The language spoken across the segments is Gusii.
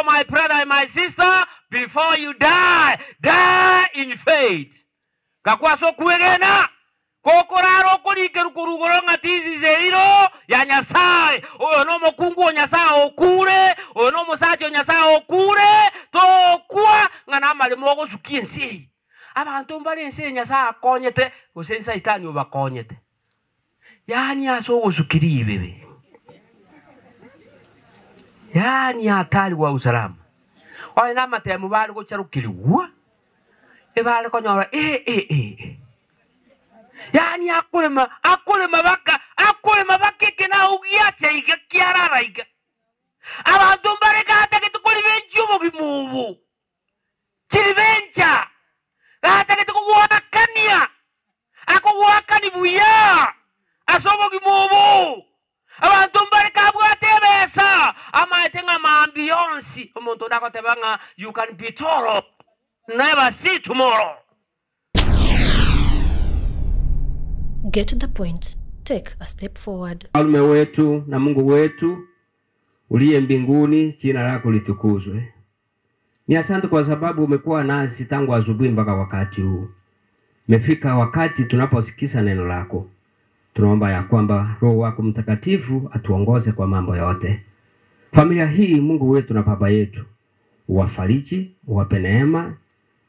Therefore my brother and my sister, before you die, die in faith. Gakwa ase okwegena, gokorara okorikerwa korwa igoro ng'a this is a hero ya Nyasae, oyo nomokungu o Nyasae okure, oyo nomosacha o Nyasae okure, tokwa ng'a namaremo ogosukia ense eye. Abanto mbare ense eye Nyasae akonyete, gose Saitani obakonyete. Yaani ase ogosukia ribebe, yaani hatari wa usalama. Onye namatemu bare gocharokerigwa, ebare konyora eh eh eh. Yaani akorema akorema baka akorema baka eke nao giacha iga kiarara iga. Abanto mbare gatagete koribenchia obogima obo, chiribencha, gatagete kogoakania. Akogoakani buya ase obogima obo. Abanto mbare kabwate ebesa, amaete ng'a mambia yonsi omonto onde agoteba ng'a you can be tall, never see tomorrow. Get the point, take a step forward. Mfalme wetu na Mungu wetu uliye mbinguni, jina lako litukuzwe. Ni asante kwa sababu umekuwa nasi tangu asubuhi mpaka wakati huu. Imefika wakati tunaposikiza neno lako. Tunaomba ya kwamba Roho wako Mtakatifu atuongoze kwa mambo yote. Familia hii, Mungu wetu na Baba yetu, uwafariji, uwape neema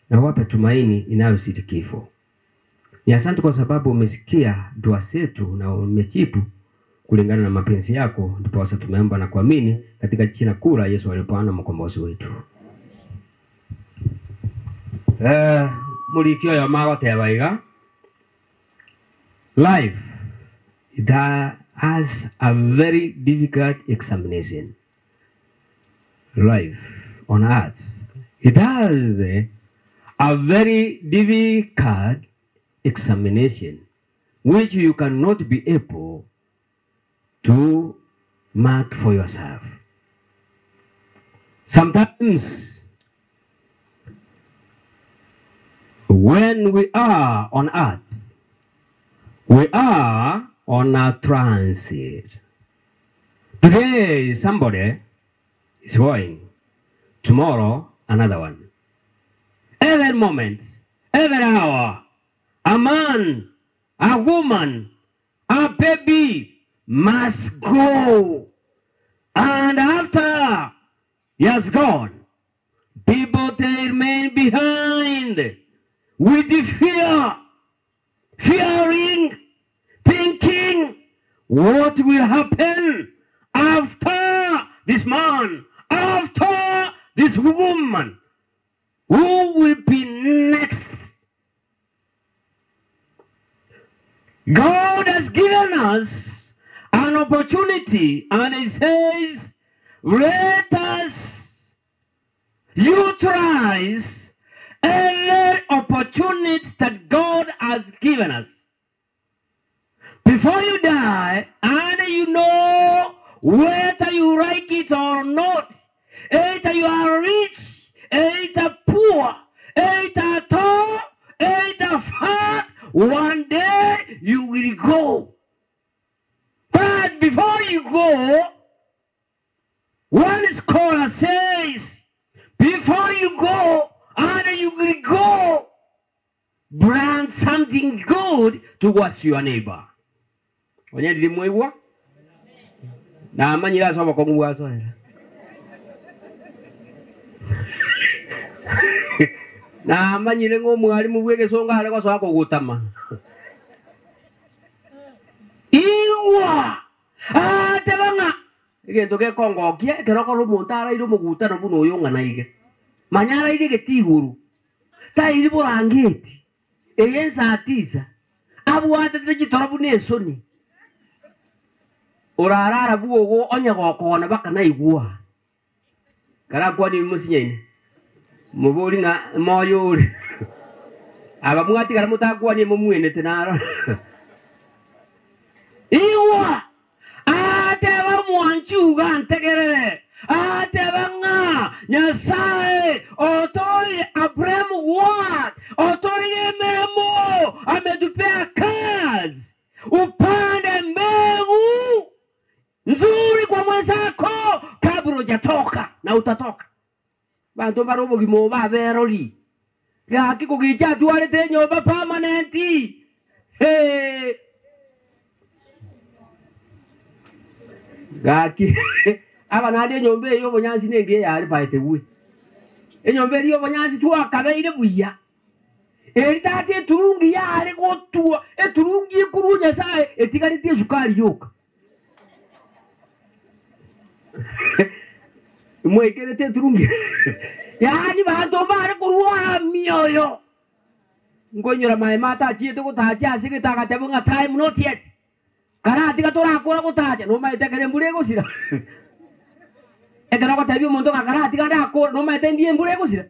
na uwape tumaini inayozidi kifo. Ni asante kwa sababu umesikia dua zetu na umejibu kulingana na mapenzi yako, ndiposa tumeomba na kuamini katika jina kuu la Yesu aliye Bwana mkombozi wetu. Eh, muriki oyo magoteba iga life it has a very difficult examination life on earth it has a very difficult examination which you cannot be able to mark for yourself. Sometimes when we are on earth, we are on a transit. Today somebody is going, tomorrow another one. Every moment, every hour, a man, a woman, a baby must go. And after he has gone, people they remain behind with the fear, fearing, thinking what will happen after this man, after this woman, who will be next? God has given us an opportunity and He says, let us utilize every opportunity that God has given us. Before you die, and you know whether you like it or not, either you are rich, either poor, either tall, either fat, one day you will go. But before you go, one scholar says, before you go, and you will go, brand something good towards your neighbor. Onye ndiri mwaigwa? Namanyire ase obokong'u bwasoera. Namanyire ng'a omwalimu bw'egesongo are gosoa kogotama. Igwa! Agateba ng'a egento gekongokia ekero okora omonto araire omogutano buna oyo ng'a naige. Manya araire egeti igoro, tairi borangeti, eye ensa tisa, abwatete chitoro buna esoni. Orarara bwogo onye gokona baka naigwa. Karakwanie mosinyaine, mobori ng'a moyo ore. Aba mwatigara motakwanie momwenete naro. Igwa! Agateba omwanchi uga antegerere, agateba ng'a Nyasae otoire Abrahamu work, otoire emeremo, ametupea kazi, upande mbegu nzuri kwa mwenzako kabla hujatoka na utatoka. Abanto mbare obogima obo baberori. Gaki kogicha atwarete enyomba permanent. Hee. Gaki aba naende enyomba eye y'obonyansi nengiya yare by the way. Enyomba eria y'obonyansi twakabeire buya. Eri tata eturungi yare gotua, eturungi ekorwa Nyasaye etigaretie esukari yoka. Mwaikerete eturungi yaani banto mbare korwara mioyo. Nkoinyora maema atachiete gotacha ase egete agateba ng'a time not yet. Karatiga torakora gotacha nomaete ekero embura egosira. Ekero ogotebia omonto ng'a karatiga ndakore nomaete ndi embura egosira.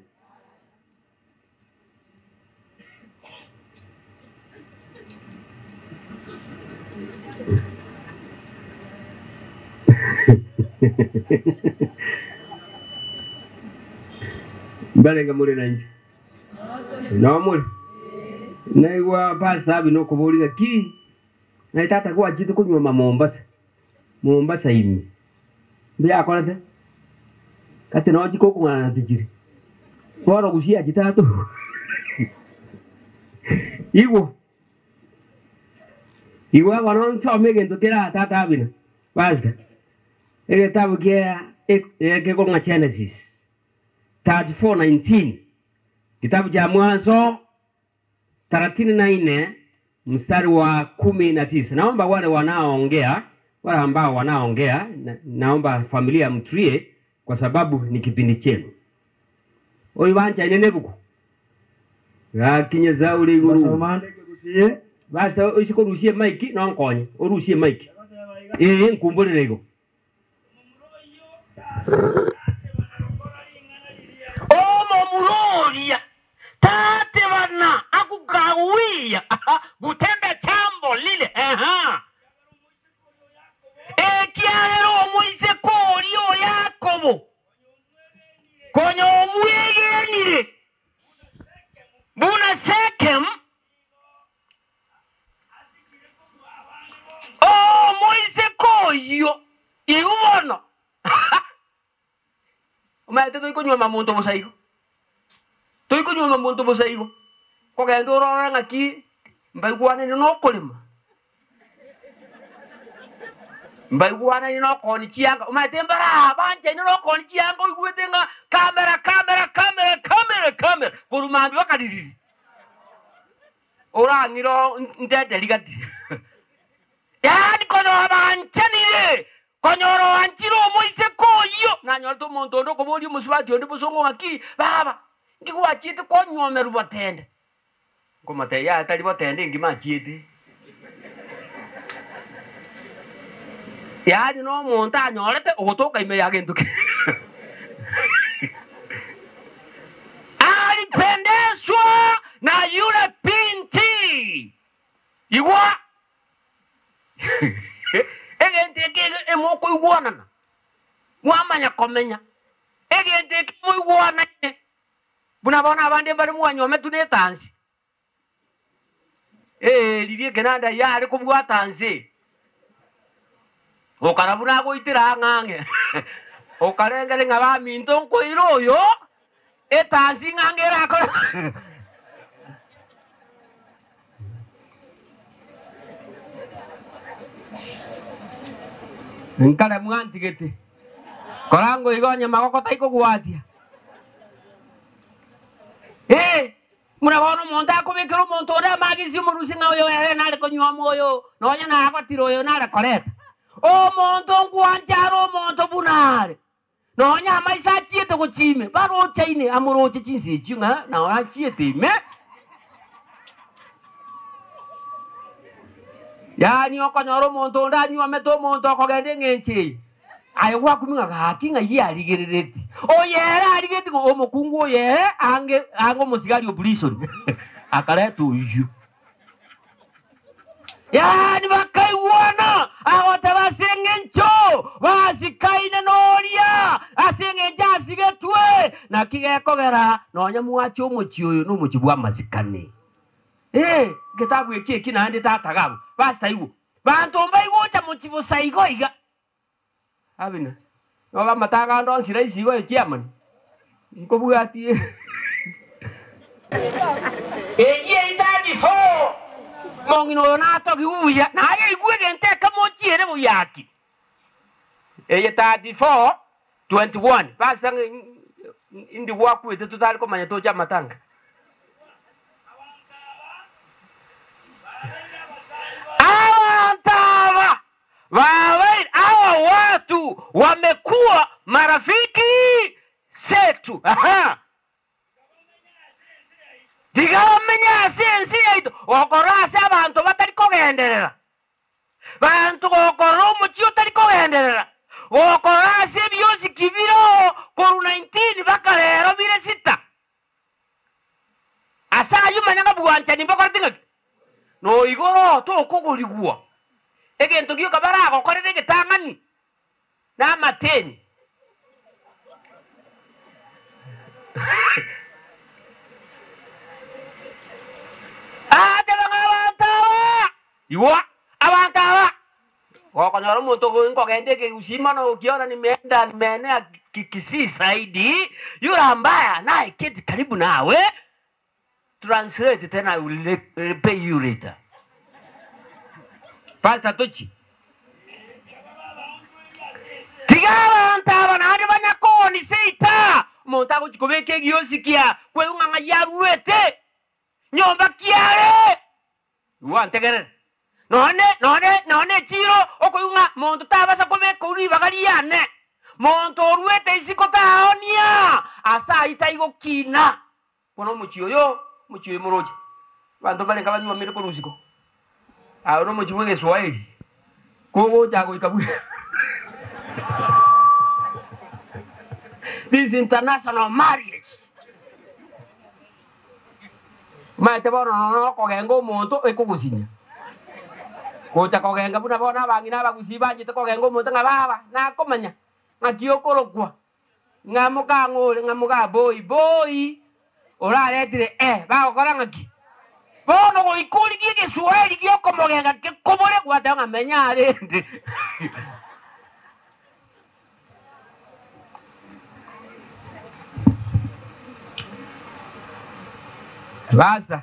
Mbarenge more nainche? Nao more? Naigwa Pastor Abina okoboria ng'a ki naye tata gwachete konyuoma Mombasa, Mombasa ime, mbuya akorete? Gati nao chikokong'ana tichiri. Bono gusii achete atorwe. Igwa, igwa bono nsome egento kere aa tata Abina, Pastor, egetabu kia ekekong'a Genesis 34:19, kitabu cha Mwanzo thelathini na nne mstari wa kumi na tisa. Naomba wale wanaoongea, wale ambao wanaongea, naomba familia mtulie kwa sababu ni kipindi chenu. Oyo banchaine nebuku gaki Nyasaye ore igoro. Mbasoma ande ekegusii. Basta oise korusia emaiki nonkonye, orusie emaiki. Ee, nkumborere igo. Omomura oria tatebana akukawia kutenda chambo lile, ekiagera omoiseke oria o Yakobo konya omwegenire buna Sekemu. Omoiseke oyio igw bono omanyete toikonyuoma monto bosa igo, toikonyuoma monto bosa igo, kogenda orore ng'aki mbaigwanane na okorema, mbaigwanane na okoonia chianga, omanyete mbare aa banchaine na okoonia chianga oigwete ng'a camera camera camera camera camera korwa mambia mpaka ririri. Orang'ire ntete rigati. Yaani konya obanchanire, konyora oanchire omoiseke oyio. Nanyorete omonto onde okoboria omosubati onde bosongo ng'aki, Baba, nki gwachiete konywomerwa botende? Nkomotebia, Yaya tari botende engima achiete. Yaani nomonto anyorete ogotoka ime ya gento ki. Alipendezwa na yule binti. Igwa! Egento eke emokoigwanana, mwamanya komenya. Egento eke moigwanaine, buna bono abande mbare mwanyometwe na etansi. Ee, riria ekenanda yare kobwata nse, okara buna agoitera ang'e ang'e, okarengera ng'a baminto nkoira oyo, etansi ng'a ang'e erakore Nkare mwantigete, korangwa igo onye magoko taikogwatia. Ee. Buna bono omonto akobekera omonto onde amagisi omorusia ng'a oyo ere nare konyuoma oyo, nonya nagotire oyo nare koreta. Omonto nkwancha are omonto buna are, nonya amaiso achiete gochia ime, barochaine amoroche chinsa echio ng'a nao achiete ime. Yaani okonyora omonto onde anyuomete omonto okogenda eng'encho eye, aye gwakumia ng'a gaki ng'ai arigereretie. Oyo ere arigetie ng'a omokungu oyo ere ange ange omosigari o prison akareta oyio. Yaani bakaigwana agoteba ase eng'encho basikaine noria ase eng'encho asigetwe, naki gekogera nonya mwacha omochie oyo nomochie bw'amasikani. Ee, egetabu eki eki naende tata gabo, pastor igwe, banto mbaigocha mochie bosa igo iga. Abina, noba amatanga ande onsi rahisi igo echiamani. Nkobwatie. Eyio eitadi foo. Mong'ina oyo natogiwe buya, naye igwe egento ekemo ochiere buya aki. Eye 34, 21 Pastor ng'a indi gwakwete totari komanya toche amatanga. Abanto aba babaire, hawa watu wamekuwa marafiki setu. Aha. Tiga bamenye ase ense yaito, gokora ase abanto batari kogenderera. Banto gokorora omochie otari kogenderera, gokorora ase ebiosiki bire oo korwa 19 baka rero bire sita. Ase ayio manya ng'a bwanchani mbokorete ng'aki? Noigoro tokogorigwa. Egento gioka baragokorere egetang'ani namateni. Agateba ng'a abanto aba, igwa, abanto aba, gokonyora omonto nkogenda ekegusii mono okiona nimeenda nimeenea Kisii zaidi, yule ambaye anayeketi karibu nawe, translate then I will pay you later. Pastor tochi. Tiga abanto aba naende banyakoonisa eita, omonto agochia kobeka egiosi kia kwegwa ng'a ng'ai aruete, nyomba ki are. Igwa ntegerere. Nonye, nonye, nonye echiro okoigwa ng'a monto tabasa kobeka ribaga riane, monto oruete isiko taonia, ase ayio taigokina. Bono omochie oyo, omochie oyo moroche, abanto mbarenge abanyuomire korwa isiko, aye nomochie bw'egeswaeri, kogocha goika bwe This international marriage. Omanyete bono nonya nokogenga omonto ekogosinya. Gocha kogenga buna bono abang'ina abagusii banchete kogenga omonto ng'a baba nakomanya ng'aki okorokwa. Ng'a mokang'ore, ng'a moga boi, boi, oraretire eh, bagokora ng'aki? Bono goika origie egeswaeri gi'okomogenga gekobore, gwateba ng'a menya arende. Pastor,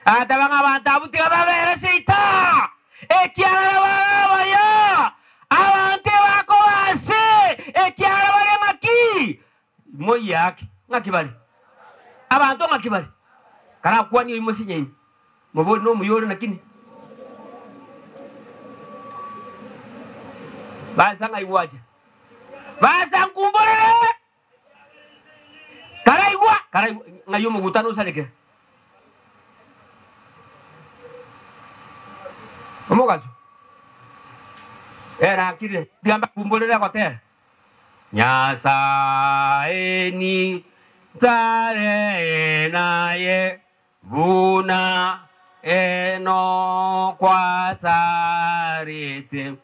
Agateba ng'a abanto abwo tiga babere seita, ekiagera bare abaya, abanto ebakoba ase, ekiagera bare ng'aki? Moyie ake, ng'aki bare? Abanto ng'aki bare? Karakwanie oyio mosinyaine, mobori nomuya ore nakini. Basa ng'ai gwacha? Basa nkumborere! Karaigwa, karaigwa, ng'ai omogutano osarekire? Omogaso ere akire, tiga mbakumborere gotera, Nyasae nintare naye buna Enokwa atarete,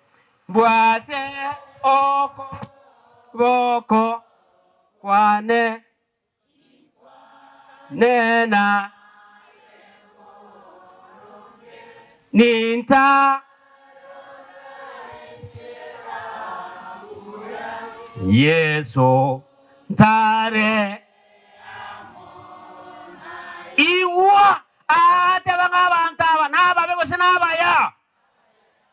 mbwate okoboko kwane nena ninta Yeso ntare Igwa! Agateba ng'a abanto aba nababe gose nabaya.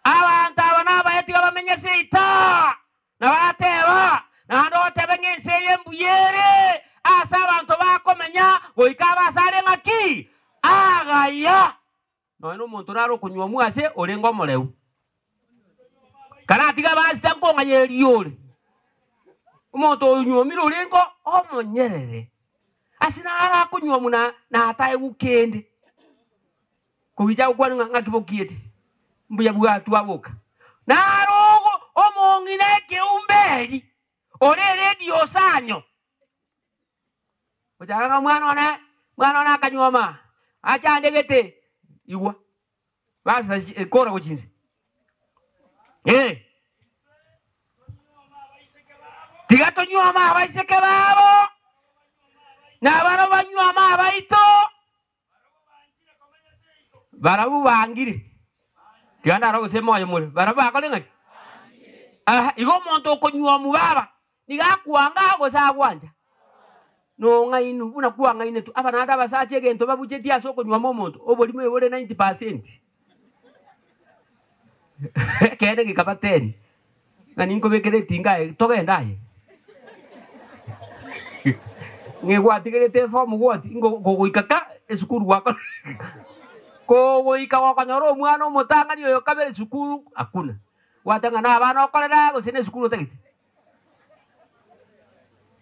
Abanto aba nabaya tiga bamenye ase eita. Na bateba, Naende otebe ng'a ense eye mbuya ere ase abanto bakomenya, goika abe asare ng'aki? Agaya. Nonya nomonto nare okonyuomwa ase orenge omoreu, karatiga abasita nkong'ayereria ore. Omonto onyuomire orenge omonyerere, ase naro akonyuomwa na nataegwe kende. Kogicha agokwana ng'a ng'aki bokiete, mbuya bwatwa boka. Naro ogo omong'ina ekeumbe eri, ore eredio osanyo. Gochaka ng'a omwana one, omwana one akanyuoma, achandegete, igwa, basa kora gochia inse. Eh. Tiga tonyuome abaiseke babo, na barabwo banyuome abaito, barabwo bangire. Tiga ndare gose moyo more, barabwo bakore ng'aki? Aha, igo omonto okonyuomwa baba, nigo akwanga gose agwancha? Nong'ainu buna kwang'ainetwe. Aba naende abasacha egento babuchetie ase okonywoma omonto, oborimo ebore 90 percent. Ekeene gekaba ten, ng'a ninkobekere etinga aye, togende aye. Ng'a gwatigerete efomu gwoti, ngo kogoika ka esukuru gwakora kogoika gokonyora omwana omotang'ani oyo kabere esukuru hakuna. Gwateba ng'a na abana okorera gose na esukuru otagete.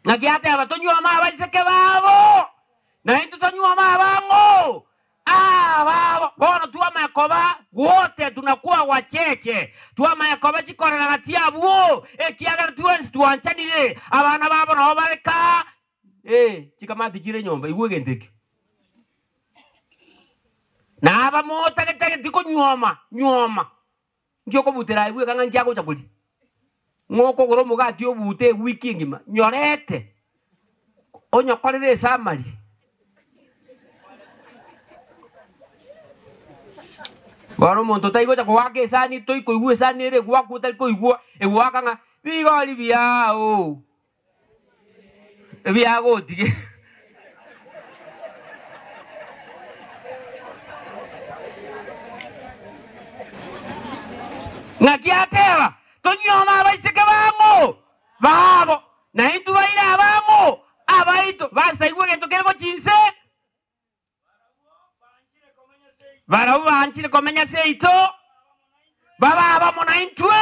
Naki ateba, Tonywome abaiseke babo, na intwe tonywome abang'o ababo. Bono twamanya koba gwote tunakuwa gwacheche, twamanya koba chikorera gati abwo, ekiagera twensi twanchanire, abana babo nabo bare ka ee, chikamati chire nyomba. Igwa egento ekio. Na abamotagete tikonywoma, nywoma. Inki okobutera aye bweka ng'a inki agocha koria? Ng'a okogora omogati obute ewiki engima, nyorete, onyokorere esamari. Bono omonto otari gocha kogoaka esani, toikoigwa esani ere egoakwa otari koigwa egoaka ng'a bigori biao. Ebiagotige. Ng'aki ateba, Tonywome abaiseke bang'o babo, na intwe baire abang'o abaito. Basitaigwe egento kere gochia inse. Barabwo banchire komenya seito, babe abamo naintwe.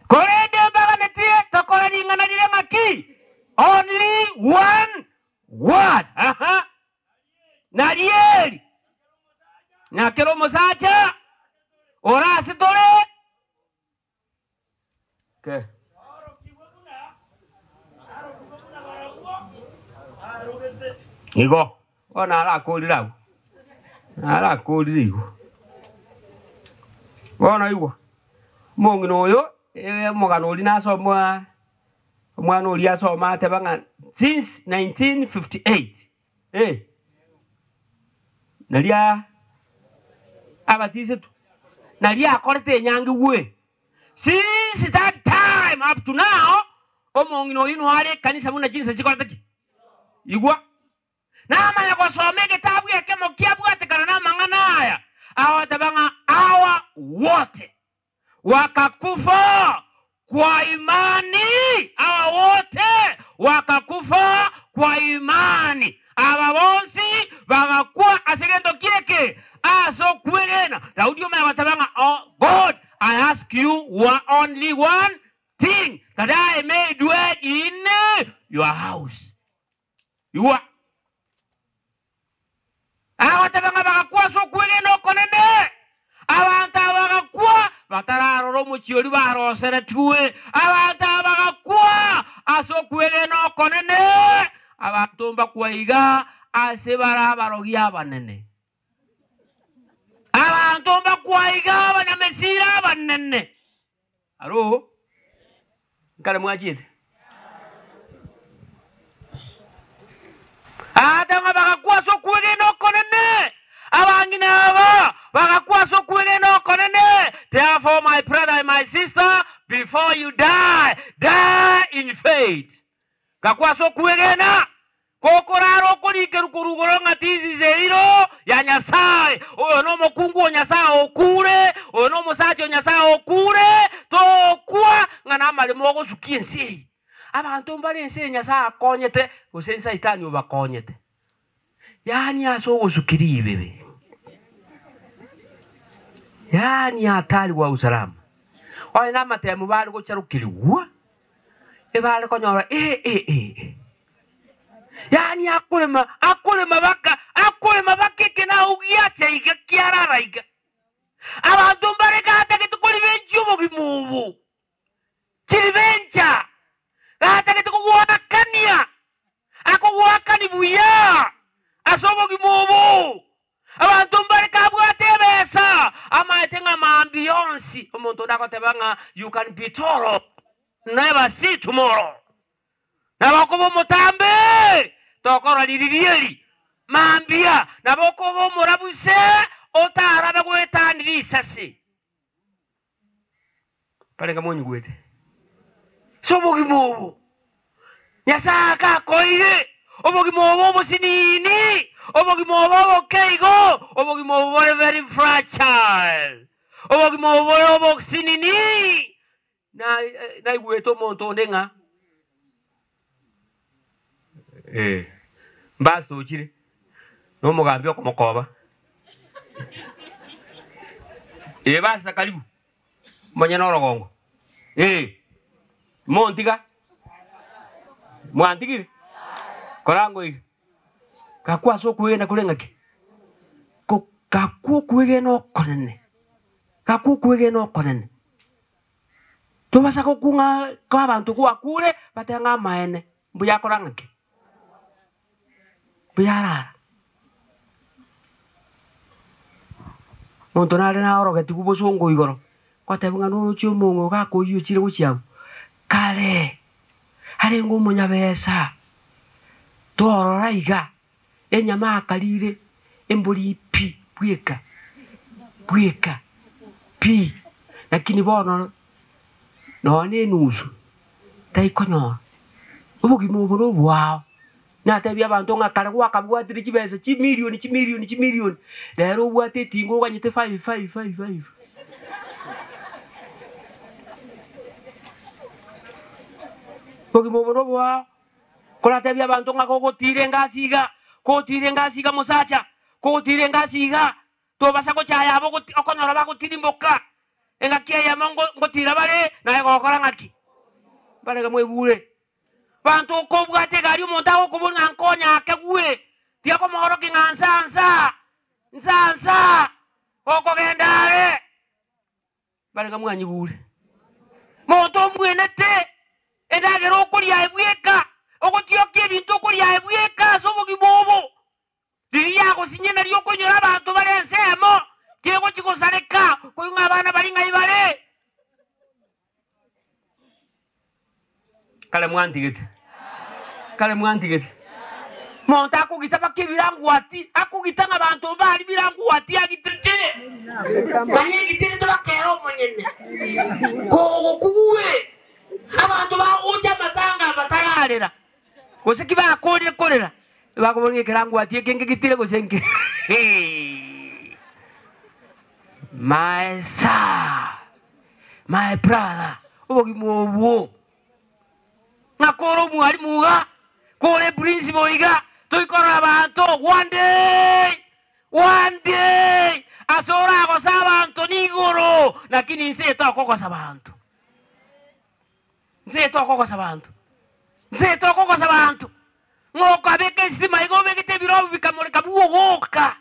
Korende mbaganetie tokore ring'ana rire ng'aki? Only one word. Aha. Narieri, na kera omosacha ore ase tore Ke. Igo, bono arakorire abwo, arakorire igo. Bono igwa, omong'ina oyo, omogano oria nasoma omwana oria asoma ateba ng'a since 1958, eh, naria abatisetwe, naria akorete enyangi gwe. Since that time up to now, omong'ina oyio noyo are ekanisa buna chinsa chikorete ki? Igwa. Namanya gosoma egetabu ekemo kiabwatekana namang'ana aya, agoteba ng'a awa wote wakakufa kwa imani, awa wote wakakufa kwa imani, aba bonsi bagakwa ase gento kieke, ase okwegena. Daudi omanya goteba ng'a, Oh God, I ask you only one thing, that I may dwell in your house. Igwa. Agoteba ng'a bagakwa ase okwegena okonene. Abanto aba bagakwa batararora omochie oria baroseretigwe. Abanto aba bagakwa ase okwegena okonene. Abanto mbakwa iga ase bare abarogi abanene. Abanto mbakwa iga abanyamesira abanene. Aro, nkare mwachiete? Ata ng'a bagakwa ase okwegena okonene, abang'ina aba bagakwa ase okwegena okonene. Therefore, my brother and my sister, before you die, die in faith. Gakwa ase okwegena, gokorara okorikerwa korwa igoro ng'a this is eiro ya Nyasae. Oyo nomokungu o Nyasae okure, oyo nomosacha o Nyasae okure, tokwa ng'a namaremo ogosukia ense eye. Abanto mbare ense eye Nyasae akonyete, gose Saitani obakonyete. Yaani ase ogosukia ribebe. Yaani hatari wa usalama. Onye namatemu bare gocharokerigwa, ebare konyora ee ee ee. Yaani akorema akorema baka akorema baka eke nao giacha iga kiarara iga. Abanto mbare gatagete koribenchia obogima obo, chiribencha, gatagete kogoakania, akogoakani buya ase obogima obo. Abanto mbare kabwate ebesa, amaete ng'a mambia yonsi omonto onde agoteba ng'a you can be tall never see tomorrow. Nabo okoba omotambe, tokorora ririri eri mambia, nabo okoba omorabuse otarabe goetania risasi. Barenge monyigwete ase obogima obo. Nyasae agakoire obogima obo obosinini, obogima obo oboke igo, obogima obo bore very fragile, obogima obo bore obosinini. Na naigwete omonto onde ng'a eh, mbastor ochire, na omogambi okomokoba. Ee pastor karibu, omonyene orogongo, ee, montiga, mwantigire? Korang'o iga, gakwa ase okwegena kore ng'aki? Ko gakwa okwegena okonene, gakwa okwegena okonene. Tobasa gokung'a kwa abanto gwakure, batebe ng'a amaene, mbuya akora ng'aki? Mbuya arara. Omonto nare naorogetigwe bosongo igoro, goteba ng'a noroche omong'o iga akoyia ochire gochia abwo, kare arenge omonyabesa, tworora iga, enyama akarire embori pi bweka, bweka pi, lakini bono nonya na enusu taikonyora, obogima obo nobwao. Natebie abanto ng'a kare gwakabwatire chibesa chimilioni chimilioni chimilioni, rero obwate etinga oganyete five five five five. Obogima obo nobwao. Koratebie abanto ng'a gogotiira engasi iga, gotiira engasi iga mosacha, gotiira engasi iga, tobasa gochaya abo okonyora bagotirimboka, engaki eyemo ngotiira bare, naye gokora ng'aki? Mbarege mwaigure. Banto okobwata egari omonto agokoboria ng'a nkonye ake gwe, tiga komoorokia ng'a nsa nsa, nsa nsa, gokogenda are. Barenge mwanyigure. Monto omwenete endagera okoria aye bweka, ogotiokia ebinto okoria aye bweka ase obogima obo. Riria yagosinyia nario okonyora abanto bare ensemo, kegochia gosareka, koigwa ng'a abana baria ng'ai bare. Kare mwantigete, kare mwantigete. Monto akogita mpaka ebirangwati, akogita ng'a abanto mbari birangwati agitete. Manya egiterete bakera omonyene. Kogokugue, abanto bagocha amatanga batararera, gose ki bakorire korera, bakobora ng'a ekerangwati eke nkegitire gose nke. My sir. My brother, obogima obwo ng'a kore omwalimu iga, kore eprinciple iga, toikorora abanto one day, one day ase oragose abanto nigoro, lakini inse eye tokogosa abanto, inse eye tokogosa abanto, inse eye tokogosa abanto, ng'a okabeka esitima iga obegete ebirobu bikamoreka bwogoka.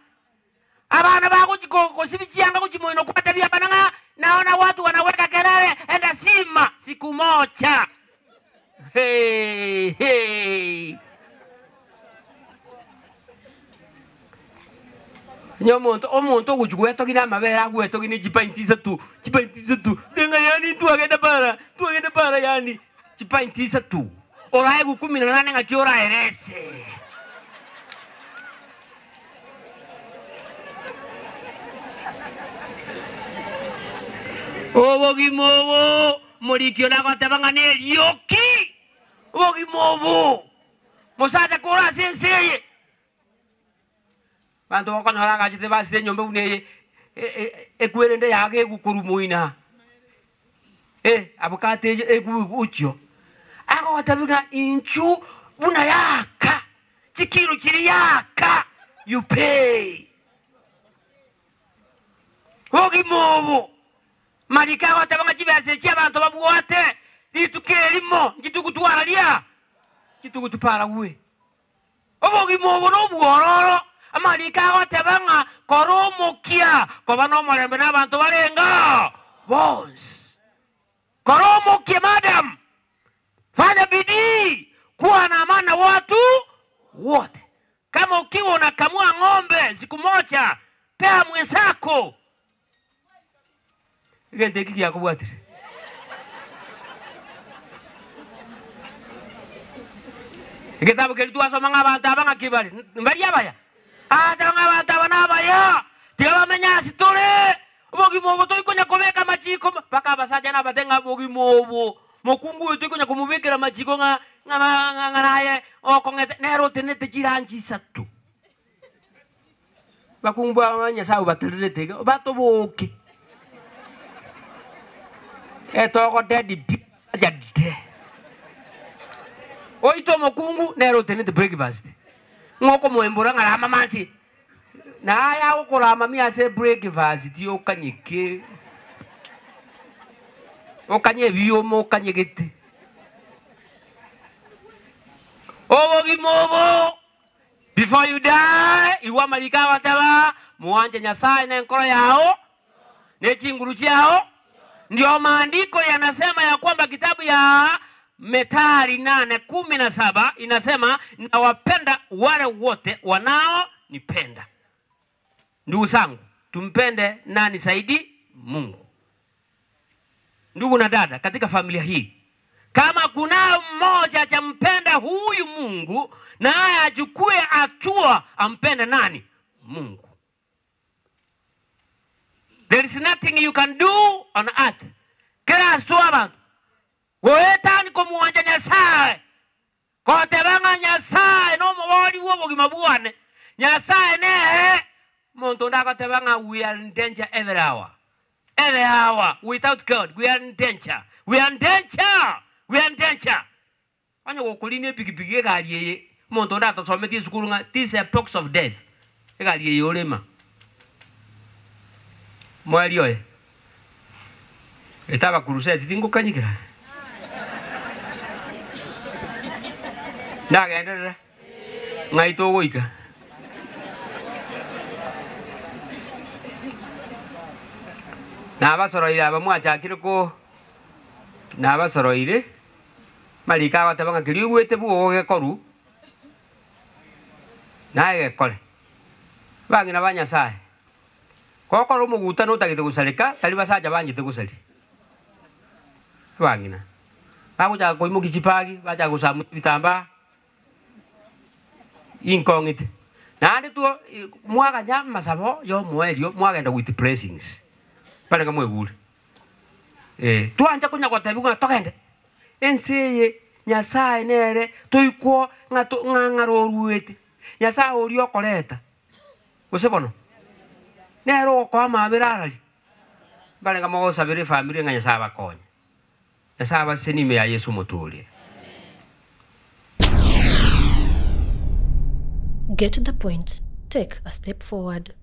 Abana bagochia gosibia chianga gochia moino gwatebi abana ng'a naona watu wanaweka kelele enda sima siku moja. Hey, hey. Onye omonto omonto ogochia gwetogia na amabere agwetogia ne chipainti isato chipainti isato ng'a yaani twagenda para twagenda para yaani chipainti isato oraegwe kumi na nane ng'aki oraerese. Obogima obo omoriki one agoteba ng'a nerioki, obogima obo mosacha kore ase ense eye. Abanto bakonyora agachete basire enyomba buna eye ekwerende yago egokorwa moina abokate eye egochio, agotebia ng'a inchuo buna yaka. Chikiro chiria yaka you pay. Obogima obo mariko agoteba ng'a chibesa echi abanto babwate rituko erimo nchitugutwara ria chitugutupara gwe. Obogima obo nobwororo amariko agoteba ng'a kora omokia koba nomorembe na abanto barenge bonsi. Kora omokia madam. Fanya bidii kuwa na amani na watu wote. Kama ukiwa unakamua ng'ombe siku moja, pea mwenzako. Egento eki giakobwatire. Egetabu keria twasoma ng'a abanto aba ng'aki bare? Mbari abaya? Agateba ng'a abanto aba nabaya, tiga bamenye ase tore. Obogima obo toikonya kobeka amachiko mpaka abasacha nabatebe ng'a obogima obo. Mokungu oyo toikonya komobekera amachiko ng'a ng'a ng'a ng'a naye okong'ete, nere otenenete chiranchi isato. Bakungu aba Nyasae obatererete iga, batoboke. Etogodedi pi abasacha de. Oite omokungu nere otenenete breakfast, ng'a okomoembora ng'a rama amansi, naye agokorama mi ase breakfast okanye ki? Okanye ebioma okanyegete. Obogima obo. Before you die, igwa amariko agoteba, Mwanche Nyasae nenkoro yao, ne chinguru chiao. Ndio maandiko yanasema ya kwamba kitabu ya Methali 8:17 inasema, nawapenda wale wote wanaonipenda. Ndugu zangu, tumpende nani zaidi? Mungu. Ndugu na dada, katika familia hii, kama kuna mmoja hajampenda huyu Mungu, naye achukue hatua ampende nani? Mungu. There is nothing you can do on earth. Kera asitwe abanto goetani komwancha Nyasaye, goteba ng'a Nyasaye nomobori bw'obogima bwane, Nyasaye nere omonto onde agoteba ng'a we are in danger every hour. Every hour without God we are in danger, we are in danger, we are in danger. Onye gokorina epikipiki egari eye, omonto onde atosometie esukuru ng'a this is a box of death, egari eye orema. Mweri oye, eta abakuruseti tingokanyigera. Ndagenderera, ng'ai togoika. Nabasoroire aba mwachakire ko nabasoroire, Amariko agoteba ng'a keria oigwete bwogo gekorwu, naye gekore. Abang'ina ba Nyasae, gokora omogutano otagete gosareka, tari basacha banchete gosaria. Abang'ina, bagochaka koimokia chibagi, bachaka gosamusa ebitambaa, inkong'ete. Naende two mwaganya amasabo ya omoerio, mwagenda with blessings, barenge mwegure. Eh, twancha konya gotebigwa ng'a togende ense eye Nyasaye nere toikwo ng'a to ng'a ng'ara oruete, Nyasaye oria okoreta, gose bono? Nere ogokoa amabera arari, mbarenge mogosabera efamiri ng'a Nyasaye abakonye. Nyasaye abasesenie ime ya Yeso omotoria. Get the point, take a step forward.